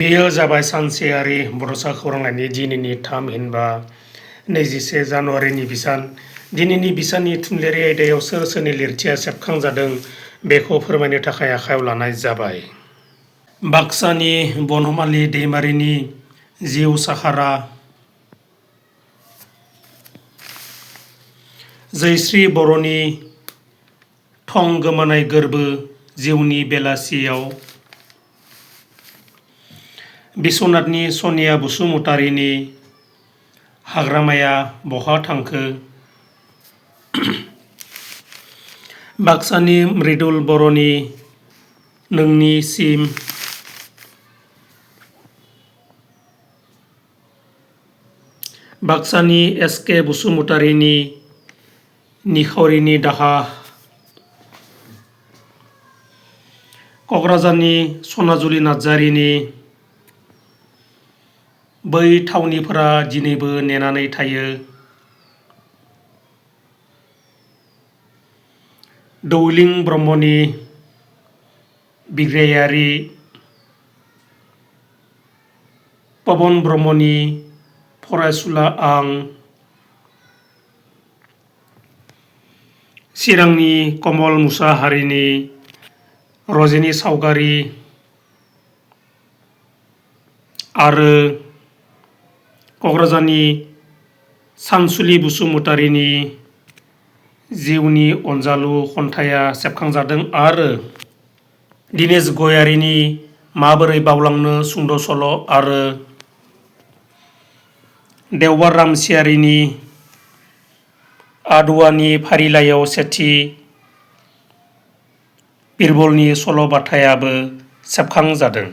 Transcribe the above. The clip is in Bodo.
बेयो जाबाय सानसेयारि बड'सा खौरांलाइनि दिनैनि 3/21 जानुवारिनि बिसान। दिनैनि बिसाननि थुनलाइयारि आयदायाव सोर सोरनि लिरथिया सेबखांजादों बेखौ फोरमायनो थाखाय आखायाव लानाय जाबाय। बाक्सानि बनमालि दैमारिनि जिउ साखारा, जयश्री बर'नि थं गोमानाय गोर्बो जिउनि बेलासियाव, बिस्वनाथनि सनिया बसुमतारीनि हाग्रामाया बहा थांखो, बाक्सानि मृदुल बर'नि नोंनि सिम, बाक्सानि एस.के. बसुमतारीनि निखावरिनि दाहा, क'क्राझारनि सनाजुलि नार्जारिनि बै थावनिफोरा दिनैबो नेनानै थायो, दौलिं ब्रह्मनि बिग्रायारि, पवन ब्रह्मनि फरायसुला आं, चिरांनि कमल मुसाहारिनि रजेनि सावगारि आरो क'क्राझारनि सानसुलि बसुमतारीनि जिउनि अनजालु खन्थाइया सेबखांजादों आरो दिनेश गयारीनि माबोरै बावलांनो सुंद' सल' आरो देवबार रामसियारिनि आदुवानि फारिलाइयाव सेथि बिरबलनि सल' बाथायाबो सेबखांजादों।